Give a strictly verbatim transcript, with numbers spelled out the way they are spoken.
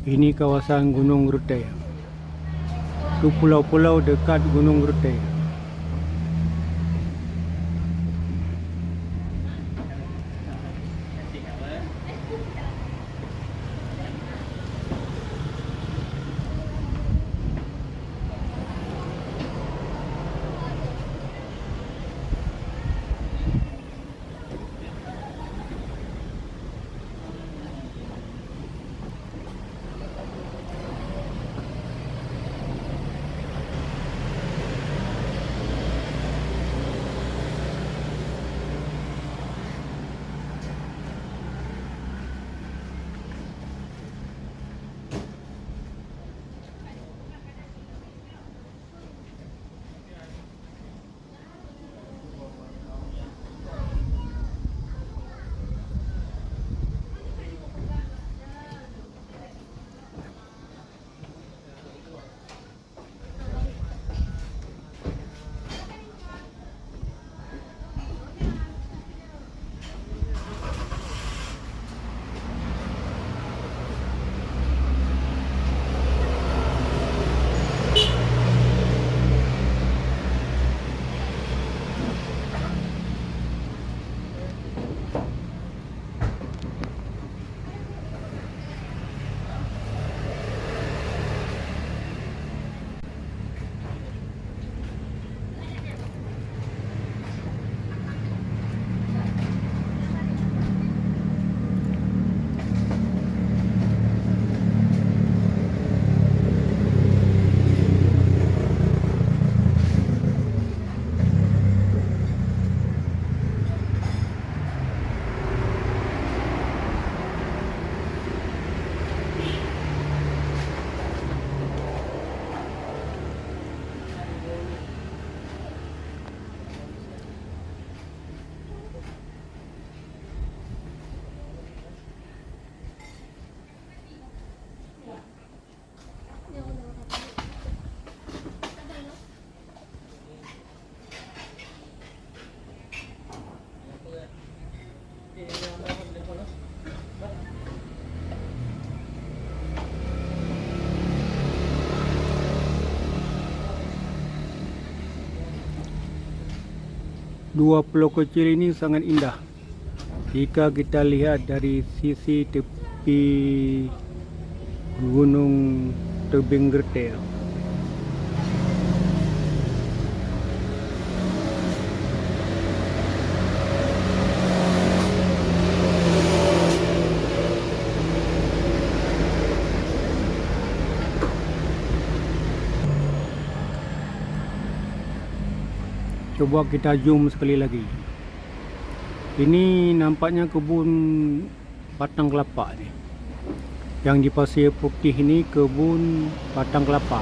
Ini kawasan Gunung Ruteng. Itu pulau-pulau dekat Gunung Ruteng. Dua pulau kecil ini sangat indah jika kita lihat dari sisi tepi Gunung Tebing Gerteng. Coba kita zoom sekali lagi. Ini nampaknya kebun batang kelapa ni. Yang di pasir putih ni kebun batang kelapa.